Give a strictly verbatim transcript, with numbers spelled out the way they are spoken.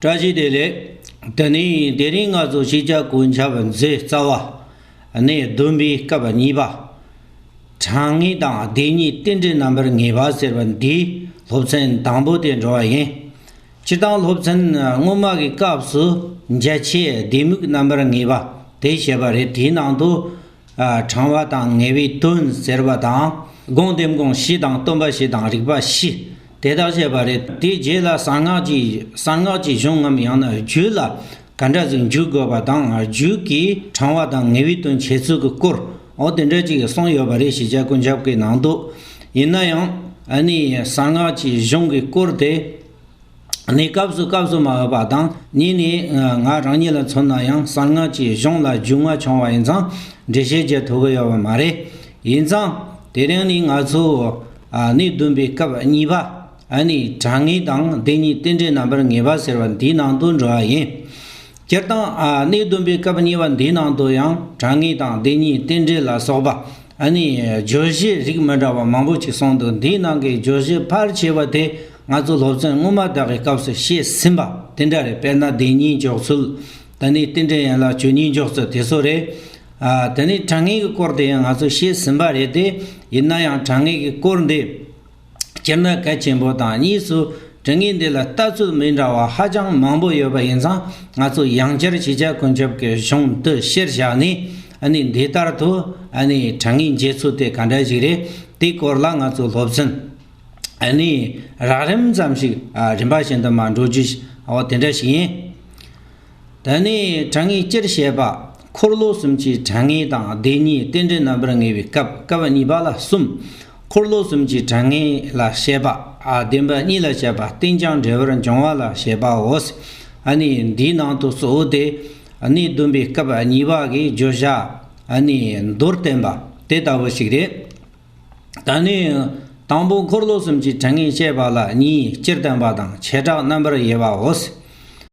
བཀྲ་ཤིས་བདེ་ལེགས། དེ་ནས་དེ་རིང་ང་ཚོ་ཤེས་བྱ་གོ་ཁྱབ་མཛོད་རྩ་བ། གནས་བདུན་པའི་སྐབས་གཉིས་པ། དྲང་ངེས་དང་བདེན་གཉིས་རྟེན་འབྲེལ་རྣམ་པར་ངེས་པ་ཟེར་བ་འདིའི་སློབ་ཚན་དང་པོ་དེ་འགྲོ་བ་ཡིན། སྤྱིར་བཏང་སློབ་ཚན་སྔོན་མ་གི་སྐབས་སུ་འཇལ་བྱེད་ལྡེ་མིག་རྣམ་པར་ངེས་པ་དེ་བཤད་པ་རེད། དེའི་ནང་དུ། ཨ། དྲང་བ་དང་ངེས་པའི་དོན་ཟེར་བ་དང་། སྒོམ་སྟེ་སྒོམ་བྱེད་དང་སྟོན་པ་བྱེད་དང་རིགས་པ་བྱེད་དེ་དག་བཤད་པ་རེད། དེའི་རྗེས་ལ་གསང་སྔགས་ཀྱི་གསང་སྔགས་ཀྱི་གཞུང་ངམ་ཡང་ན་རྒྱུད་ལ་ག་འདྲ་ཞིག་འཇུག་དགོས་པ་དང་། རྒྱུད་ཀྱི་དྲང་བ་དང་ངེས་པའི་དོན་འཆད་ཚུལ་གྱི་སྐོར་འོ་དེ་འདྲ་ཅིག་གསུངས་ཡོད་པ་རེད། ཤེས་བྱ་གོ་ཁྱབ་ཀྱི་ནང་དུ། ཡིན་ན་ཡང་ཨ་ནི་གསང་སྔགས་ཀྱི་གཞུང་གི་སྐོར་དེ། གནས་སྐབས་སུ་སྐབས་སུ་མ་འོས་པ་དང་། གཉིས་ནས་ང་རང་ཉིད་ལ་མཚོན་ན་ཡང་གསང་སྔགས་ཀྱི་གཞུང་ལ་རྒྱུས་མངའ་ཆུང་བ་ཡིན་ཙང་འགྲེལ་བཤད་བྱེད་ཐུབ་ཀྱི་ཡོད་པ་མ་རེད། ཡིན་ཙང་དེ་རིང་ནི་ང་ཚོ་ཨ་གནས་བདུན་པའི་སྐབས་གཉིས་པ། ཨ་ནི་དྲང་ངེས་དང་བདེན་གཉིས་རྟེན་འབྲེལ་རྣམ་པར་ངེས་པ་ཟེར་བ་འདིའི་ནང་དུ་འགྲོ་བ་ཡིན། སྤྱིར་བཏང་ཨ་གནས་བདུན་པའི་སྐབས་གཉིས་པ་འདིའི་ནང་དུ་ཡང་དྲང་ངེས་དང་བདེན་གཉིས་རྟེན་འབྲེལ་ལ་སོགས་པ། ཨ་ནི་བརྗོད་གཞི་རིགས་མི་འདྲ་བ་མང་པོ་ཅིག་གསུངས་འདུག་འདིའི་ནང་གི་བརྗོད་གཞི་ཕལ་ཆེ་བ་དེ་ང་ཚོ་སློབ་ཚན་སྔོན་མ་དག་གི་སྐབས་སུ་བཤད་ཟིན་པ་དེ་འདྲ་རེད། དཔེར་ན་བདེན་གཉིས་འཇོག་ཚུལ། ད་ནི་རྟེན་འབྲེལ་ཡན་ལག་བཅུ་གཉིས་འཇོག་ཚུལ་དེ་ཚོ་རེད། ཨ་དེ་ནི་དྲང་ངེས་ཀྱི་སྐོར་དེ་ཡང་ང་ཚོ་བཤད་ཟིན་པ་རེད་དེ། ཡིན་ན་ཡང་དྲང་ངེས་ཀྱི་སྐོར་འདི། སྤྱིར་ན་གལ་ཆེན་པོ་དང་། གཉིས་སུ་དྲང་ངེས་འདི་ལ་ལྟ་ཚུལ་མི་འདྲ་བ་ཧ་ཅང་མང་པོ་ཡོད་པ་ཡིན་ཙང་། ང་ཚོ་ཡང་བསྐྱར་ཤེས་བྱ་གོ་ཁྱབ་ཀྱི་གཞུང་འདི་གཞིར་བཞག་ནས། ཨ་ནི་འདི་ལྟར་དུ་ཨ་ནི་དྲང་ངེས་འབྱེད་ཚུལ་དེ་ག་འདྲ་ཞིག་རེད། དེའི་སྐོར་ལ་ང་ཚོ་སློབ་ཚན་ཨ་ནི་རགས་རིམ་ཙམ་ཞིག་ཨ་རིམ་པ་བཞིན་དུ་མར་འགྲོ་རྒྱུ་ཞིག་འོ་དེ་འདྲ་ཞིག་ཡིན། ད་ནི་དྲང་ངེས་སྤྱིར་བཤད་པ། འཁོར་ལོ་གསུམ་གྱི་དྲང་ངེས་དང་བདེན་གཉིས་རྟེན་འབྲེལ་རྣམ་པར་ངེས་པའི་སྐབས། སྐབས་གཉིས་པ་ལ་གསུམ། འཁོར་ལོ་གསུམ་གྱི་དྲང་ངེས་ལ་བཤད་པ། ཨ་བདེན་པ་གཉིས་ལ་བཤད་པ། རྟེན་ཅིང་འབྲེལ་བར་འབྱུང་བ་ལ་བཤད་པའོ། ཨ་ནི་འདིའི་ནང་དུ་གཙོ་བོ་དེ་གནས་བདུན་པའི་སྐབས་གཉིས་པ་གི་བརྗོད་བྱ་ཨ་ནི་མདོར་བསྟན་པ་དེ་ལྟ་བུ་ཞིག་རེད། ད་ནི་དང་པོ་འཁོར་ལོ་གསུམ་གྱི་དྲང་ངེས་བཤད་པ་ལ་གཉིས། སྤྱིར་བསྟན་པ་དང་བྱེ་བྲག་རྣམ་པར་དབྱེ་བའོ།